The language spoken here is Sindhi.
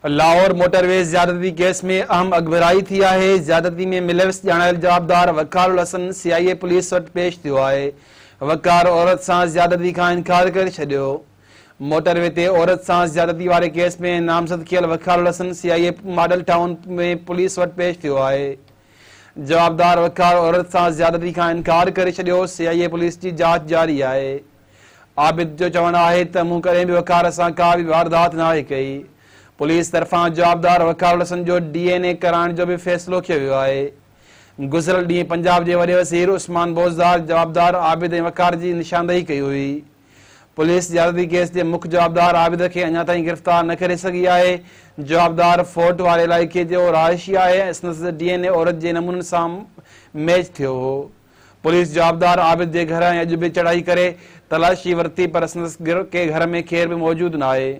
لاهور موٽر وي زيادتي ڪيس ۾ اهم اڳڀرائي ٿي آهي، زيادتي ۾ ملوث ڄاڻايل جوابدار Waqar ul Hassan C I A police وٽ پيش ٿيو آهي، وقار عورت سان زيادتي کان انڪار ڪري ڇڏيو. موٽر وي تي عورت سان زيادتي واري ڪيس ۾ نامزد ڪيل Waqar ul Hassan C I A model town ۾ police وٽ پيش ٿيو آهي. جوابدار وقار عورت سان زيادتي کان انڪار ڪري ڇڏيو، سي آء اي پوليس جي جاچ جاري آهي. عابد جو چوڻ آهي ته مون ڪڏهن به وقار سان ڪا به واردات ناهي ڪئي. پوليس طرفان جوابدار وقار الحسن جو ڊي اين اي ڪرائڻ جو به فيصلو ڪيو ويو آهي. گذريل ڏينهن پنجاب جي وڏي وزير عثمان بوزدار جوابدار عابد ۽ وقار جي نشاندهي ڪئي هئي. پوليس زيادتي ڪيس جي مک جوابدار عابد کي اڃا تائين گرفتار نه ڪري سگهي آهي. جوابدار فورٽ واري علائقي جو رهائشي آهي ۽ سندس ڊي اين اي عورت جي نمونن سان ميچ ٿيو هو. پوليس جوابدار عابد جي گهر ۽ اڄ به چڙهائي ڪري تلاشي ورتي پر سندس ڪي گهر ۾ ڪير به موجود ناهي.